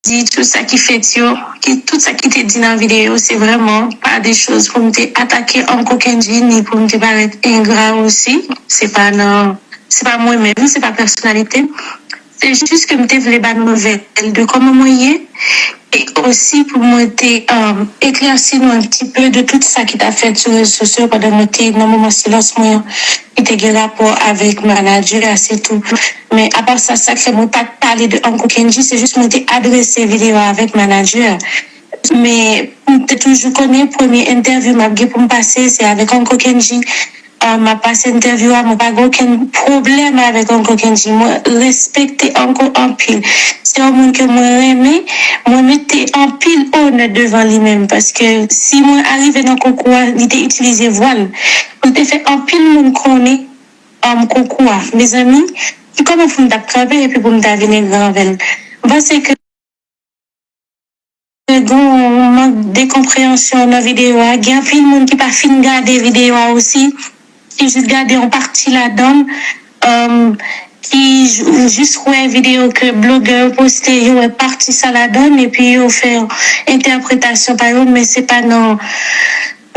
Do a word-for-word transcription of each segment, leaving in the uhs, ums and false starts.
di tout sa ki fèt yo, ki, tout sa ki te di nan videyo, se vrèman pa de choz pou m te atake Uncle Kendji, ni pou m te parèt engra osi. Se pa nan, se pa mwen menm, se pa pèsonalite m. Se jis ke m te vle ba nouvèl de kòman mwen ye, e osi pou mwen te, um, eklèsi nou un petit peu de tout sa ki t ap fèt sou rezo sosyo pandan mwen te nan moman silans mwen an, ki te gen rapò avèk manadjè a, se tou. Men apa sa, sa k fè mwen pa t pale de Uncle Kendji, se jis mwen te adrese videyo a avèk manadjè a. Men m te toujou konnen premye entèvyou m ap gen pou m pase, se avèk Uncle Kendji. Ah, m ap pase entèvyou a, mwen pa gen okenn pwoblèm avèk Uncle Kendji. Mwen respekte Uncle anpil. Se yon moun ke mwen renmen, mwen mete anpil onè devan li menm, paske si mwen arive nan konkou a, li te itilize vwa l. Li te fè anpil moun konnen, um, konkou a. Mezanmi, ki kòman pou m t ap kanpe epi pou m ta vin engra avè l? M panse ke gen yon mank de konpreyansyon nan videyo a. Gen anpil moun ki pa fin gade videyo a osi, ki jis gade yon pati ladan l, um, ki j-, jis wè videyo ke blogè yo poste, yo wè pati sa ladan l, epi yo fè entèpretasyon pa yo, men se pa nan,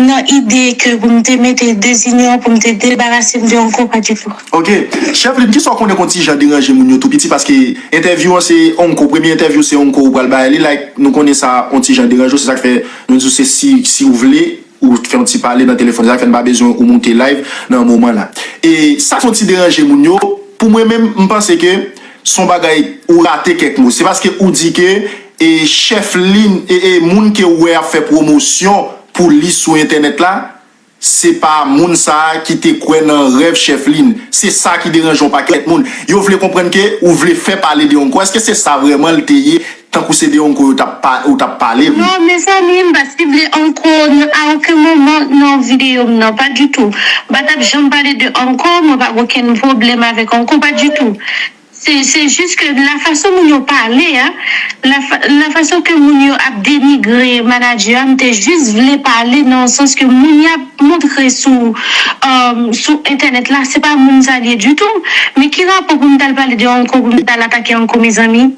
nan ide ke pou m te mete dezinyon, pou m te debarase m de Uncle, pa ditou. Ok. Chèf Lin, kisa w konnen k on ti jan deranje moun yo tou piti? Paske entèvyou an se Uncle, premye entèvyou se Uncle ou pral bay li, like, nou konnen sa on ti jan deranje w, se sa k fè nou di w se si, si w vle, ou fè yon ti pale nan telefòn, se sa k fè n pa bezwen ou moute live nan moman la. E sa k fè yon ti deranje moun yo, pou mwen menm, m panse ke se yon bagay ou rate kèk mo. Se paske ou di ke, e, Chèf Lin, e, e, moun ke w wè ap fè pwomosyon pou li sou entènèt la, se pa moun sa a ki te kwè nan rèv Chèf Lin. Se sa ki deranje yon pakèt moun. Yo vle konprann ke ou vle fè pale de Uncle. Èske se sa vrèman l te ye? Tankou se de Uncle yo t ap pa-, ou t ap pale, wi. Non, mezanmi, m pa sible Uncle a okenn moman nan videyo m nan, pa ditou. M pa t ap janm pale de Uncle, mwen pa gen okenn pwoblèm avèk Uncle, pa ditou. Se, se jis ke la fason moun yo pale a, la fa-, la fason ke moun yo ap denigre manadjè a, m te jis vle pale nan yon sans ke moun y ap montre sou, um, sou entènèt la, se pa moun sa l ye ditou. Men ki rapò pou m t al pale de Uncle, pou m t al atake Uncle, mezanmi?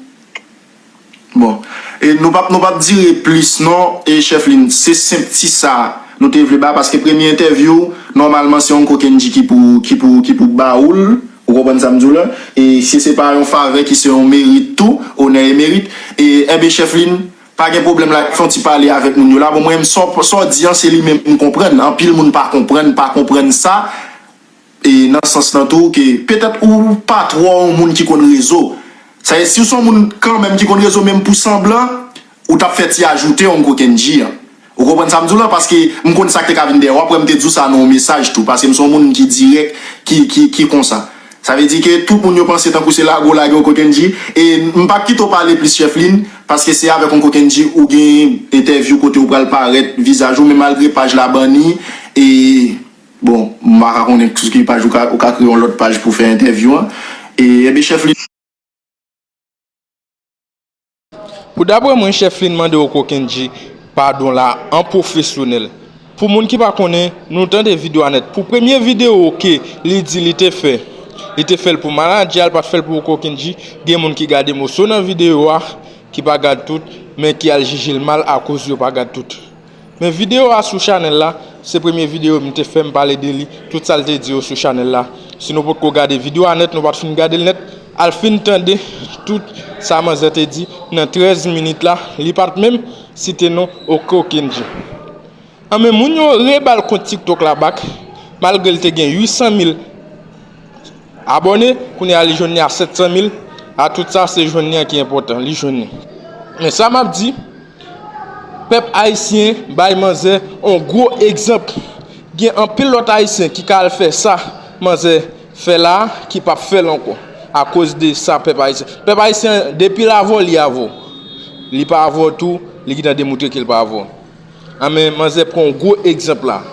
Bon, e nou p ap, nou p ap dire plis non, e Chèf Lin, se senp ti sa nou te vle ba, paske premye entèvyou, nòmalman se Uncle Kendji ki pou, ki pou, ki pou ba ou l, ou konprann sa m di w la, e si se pa yon favè ki se yon merit tou, onè e merit, e, enben Chèf Lin, pa gen pwoblèm la, fè yon ti pale avèk moun yo la, bon mwen menm sa w, sa w di an se li menm m konprann, anpil moun pa konprann, pa konprann sa, e nan sans lan tou ke petèt ou pa twò yon moun ki konn rezo. Sa vle di, si w se yon moun kanmenm ki konn rezo, menm pou sanblan, ou t ap fè ti ajoute Uncle Kendji an. Ou konprann sa m di w la? Paske m konn sa k te ka vin dèyè. W ap wè m te di w sa nan yon mesaj tou, paske m se yon moun ki dirèk, ki, ki, ki konsa. Sa vle di ke tout moun yo panse tankou se lage w lage Uncle Kendji. E m p ap kite w pale plis, Chèf Lin, paske se avèk Uncle Kendji ou gen entèvyou kote ou pral parèt vizaj ou, men malgre paj la banni, e Bon, m pa ka konnen sou ki paj ou ka, ou ka kreye yon lòt paj pou fè entèvyou an. E, enben, Chèf Lin. Pou daprè mwen, Chèf Lin mande Uncle Kendji padon la an pwofesyonèl. Pou moun ki pa konnen, nou tande videyo a nèt. Pou premye videyo ke li di li te fè, li te fè l pou manadjè a, li pa t fè l pou Uncle Kendji. Gen moun ki gade moso nan videyo a, ki pa gad tout, men ki al jije l mal akoz yo pa gad tout. Men videyo a sou chanèl la, se premye videyo m te fè, m pale de li, tout sa l te di yo sou chanèl la. Si nou potko gade videyo a nèt, nou pa t fin gade l nèt, al fin tande tout sa manzè te di nan trèz minit la, li pa t menm site non Uncle Kendji. Anben, moun yo reba l kont TikTok la bak, malgre l te gen uit san mil abòne, kounye a li jwenn li a sèt san mil, a tout sa se jwenn li an ki enpòtan, li jwenn li. Men sa m ap di, pèp ayisyen bay manzè on gwo egzanp. Gen anpil lòt ayisyen ki ka al fè sa manzè fè la a, ki p ap fè l ankò. Akoz de sa pèp ayisyen. Pèp ayisyen, depi l avè w, li avè w. Li pa avè w tou, li gentan demontre ke l pa avè w. Anben, manzè pran yon gwo egzanp la.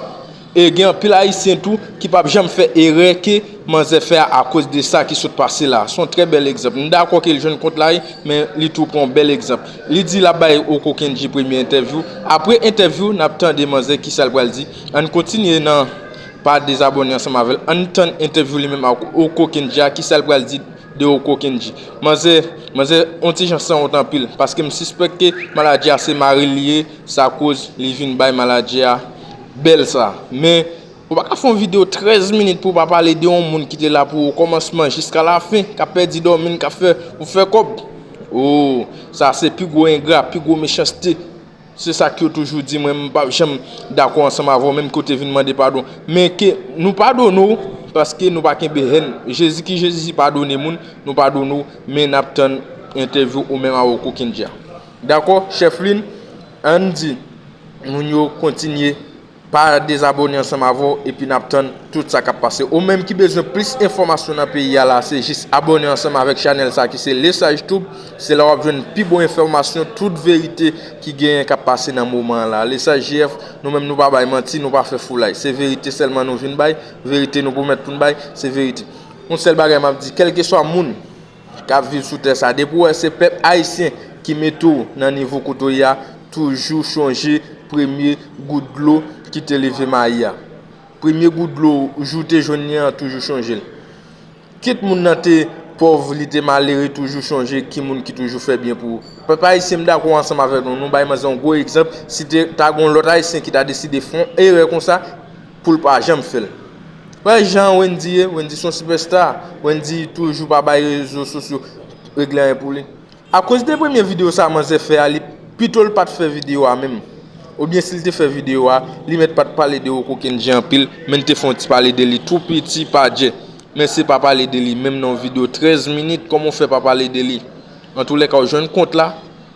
E gen anpil ayisyen tou ki p ap janm fè erè ke manzè fè a akoz de sa ki sot pase la. Se yon trè bèl egzanp. M dakò ke l jwenn kont la, wi, men li tou pran yon bèl egzanp. Li di l ap bay Uncle Kendji premye entèvyou. Apre entèvyou, n ap tande manzè kisa l pral di. Ann kontinye nan pa dezabòne ansanm avè l. Ann tann entèvyou li menm ak Oko Kendji a, kisa l pral di de Oko Kendji. Manzè, manzè, on ti jan sanwont anpil, paske m sispèk ke maladi a se mari l li ye, sa koz li vin bay maladi a bèl sa. Men, ou pa ka fè yon videyo trèz minit pou w pa pale de yon moun ki te la pou ou kòmansman jiska lafen, k ap pèdi dòmi l, k ap fè ou fè kòb. Oh, sa se pi gwo engra, pi gwo mechanste. Se sa ke yo toujou di, mwen m p ap janm dakò ansanm avè w, menm ke w te vin mande padon. Men ke nou padone w, paske nou pa kenbe hèn. Jezi ki Jezi padone moun, nou padone w, men n ap tann entèvyou ou menm avè Oko Kendji a. Dakò, chèf Lin, ann di moun yo kontinye pa dezabòne ansanm avè w, epi n ap tann tout sa k ap pase. Ou menm ki bezwen plis enfòmasyon nan peyi a la, se jis abòne ansanm avèk chanèl sa ki se Lesaj Tube. Se la w ap jwenn pi bon enfòmasyon, tout verite ki genyen k ap pase nan moman an la. Lesaj J F, nou menm nou pa bay manti, nou pa fè foulay. Se verite sèlman nou vin bay, verite nou pwomèt pou n bay, se verite. Yon sèl bagay m ap di, kèlkeswa moun k ap viv sou tè sa, depi w wè se pèp ayisyen ki mete w nan nivo kote w ye a, toujou chonje premye gout dlo ki te leve mayi a. Premye gout dlo jou te jwenn li an, toujou chonje l. Kit moun nan te pòv, li te malere, toujou chonje ki moun ki toujou fè byen pou ou. Pèp ayisyen, m dakò ansanm avèk nou, nou bay manzè yon gwo egzanp. Si te ta gen yon lòt ayisyen ki ta deside fè yon erè konsa, pou l pa janm fè l. Wè jan Wendy ye, Wendy se yon sipèsta. Wendy toujou pa bay rezo sosyo regle anyen pou li. Akoz de premye videyo sa manzè fè a, li pito l pa t fè videyo a menm. Oubyen si l te fè videyo a, li mèt pa t pale de Oko Kendji anpil, men l te fè yon ti pale de li tou piti pa djè. Men se pa pale de li menm nan yon videyo trèz minit, kòman w fè pa pale de li? Antoulèka, w jwenn kont la,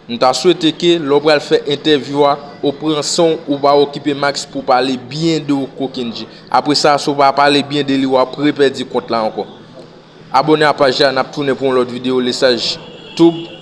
m ta swete ke lè w pral fè entèvyou a, ou pran san w, ou pa okipe Max pou pale byen de Oko Kendji. Apre sa, si w pa pale byen de li, w ap repèdi kont la ankò. Abòne a paj la, n ap tounen pou yon lòt videyo Lesaj Tube.